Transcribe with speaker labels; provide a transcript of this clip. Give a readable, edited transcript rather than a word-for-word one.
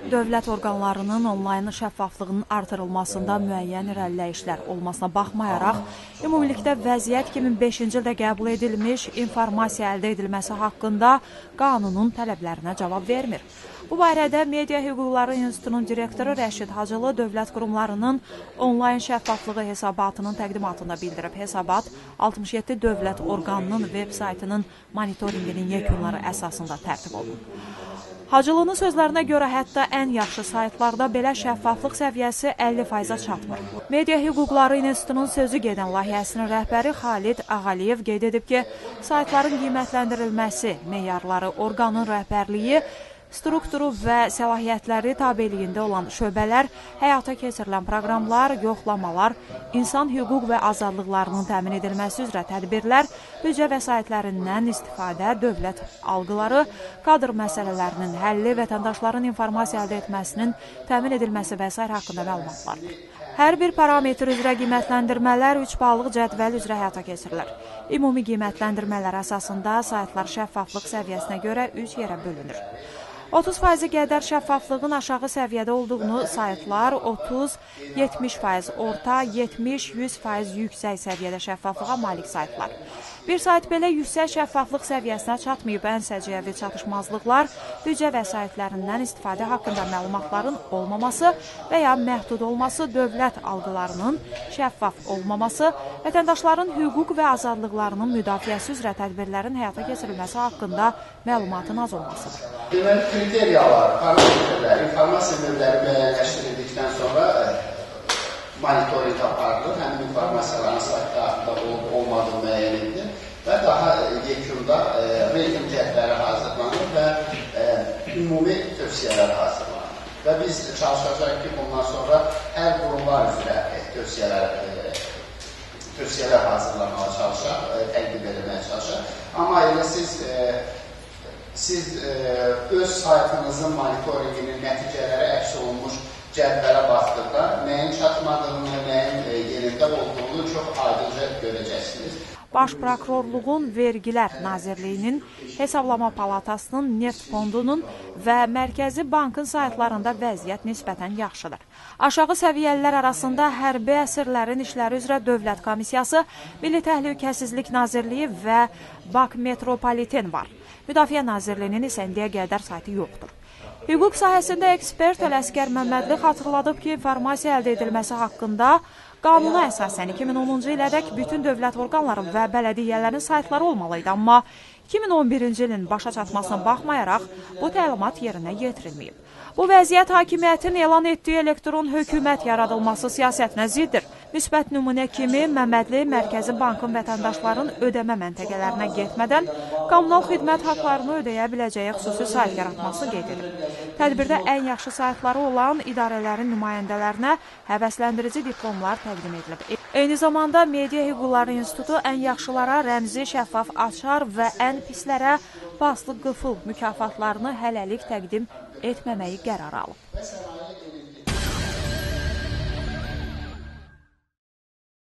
Speaker 1: Dövlət orqanlarının onlayn şəffaflığının artırılmasında müəyyən irəliləyişlər olmasına baxmayaraq, ümumilikdə vəziyyət 2005-ci ildə qəbul edilmiş informasiya əldə edilməsi haqqında qanunun tələblərinə cavab vermir. Bu barədə Media Hüquqları İnstitutunun direktoru Rəşid Hacılı dövlət qurumlarının onlayn şəffaflığı hesabatının təqdimatında bildirib. Hesabat 67 dövlət orqanının veb saytının monitorinqinin yekunları əsasında tərtib olunub. Hacılının sözlərinə görə hətta ən yaxşı saytlarda belə şəffaflıq səviyyəsi 50%-a çatmır. Media Hüquqları İnstitutunun sözü gedən layihəsinin rəhbəri Xalid Ağaliyev qeyd edib ki, saytların qiymətləndirilməsi, meyarları, orqanın rəhbərliyi, strukturu və səlahiyyətləri tabeliyində olan şöbələr, həyata keçirilən proqramlar, yoxlamalar, insan hüquq və azadlıqlarının təmin edilməsi üzrə tədbirlər, büdcə vəsaitlərindən istifadə, dövlət alqıları, kadr məsələlərinin həlli, vətəndaşların informasiya əldə etməsinin təmin edilməsi və sair haqqında məlumatlardır. Hər bir parametr üzrə qiymətləndirmələr 3 ballıq cədvəl üzrə həyata keçirilir. Ümumi qiymətləndirmələr əsasında saytlar şəffaflıq səviyyəsinə görə 3 yerə bölünür. 30%-ə qədər şəffaflığın aşağı səviyyədə olduğunu saytlar, 30, 70% orta, 70, 100% yüksək səviyyədə şəffaflığa malik saytlar. Bir sayt belə yüksək şəffaflıq səviyyəsinə çatmayıb. Ən səciyyəvi çatışmazlıqlar büdcə vəsaitlərindən istifadə haqqında məlumatların olmaması və ya məhdud olması, dövlət alqılarının şəffaf olmaması, vətəndaşların hüquq və azadlıqlarının müdafiəsi üzrə tədbirlərin həyata keçirilməsi haqqında məlumatın az olmasıdır.
Speaker 2: Deməli, kriteriyalar, parametrlər, informasiya növləri müəyyənləşdirildikdən sonra monitorinq aparılır, həmin informasiyaların saytda olub olmadığı müəyyən edilir və daha yekunda reyting cədvəli hazırlanır və ümumi tövsiyələr hazırlanır. Və biz çalışacağıq ki, bundan sonra hər qurumlar üzrə tövsiyələr hazırlamağa çalışaq, təqdim etməyə çalışaq. Amma elə siz öz saytınızın monitorinqinin nəticələri əks olunmuş cədvələ baxdıqda nəyin çatmadığını, nəyin yerində olduğunu çox aydınca görəcəksiniz.
Speaker 1: Baş Prokurorluğun, Vergilər Nazirliyinin, Hesablama Palatasının, Neft Fondunun və Mərkəzi Bankın saytlarında vəziyyət nisbətən yaxşıdır. Aşağı səviyyəlilər arasında Hərbi Əsirlərin İşləri üzrə Dövlət Komissiyası, Milli Təhlükəsizlik Nazirliyi və Bak Metropoliten var. Müdafiə Nazirliyinin isə indiyə qədər saytı yoxdur. Hüquq sahəsində ekspert Ələsgər Məmmədli xatırladıb ki, informasiya əldə edilməsi haqqında qanuna əsasən 2010-cu ilədək bütün dövlət orqanları və bələdiyyələrin saytları olmalıydı, amma 2011-ci ilin başa çatmasına baxmayaraq bu təlimat yerinə yetirilməyib. Bu vəziyyət hakimiyyətin elan etdiyi elektron hökumət yaradılması siyasətinə ziddir. Müsbət nümunə kimi Məmmədli Mərkəzi Bankın vətəndaşların ödəmə məntəqələrinə getmədən kommunal xidmət haqlarını ödəyə biləcəyi xüsusi sayt yaratmasını qeyd edib. Tədbirdə ən yaxşı saytları olan idarələrin nümayəndələrinə həvəsləndirici diplomlar təqdim edilib. Eyni zamanda Media Hüquqları İnstitutu ən yaxşılara rəmzi şəffaf açar və ən pislərə paslı qıfıl mükafatlarını hələlik təqdim etməməyi qərar alıb.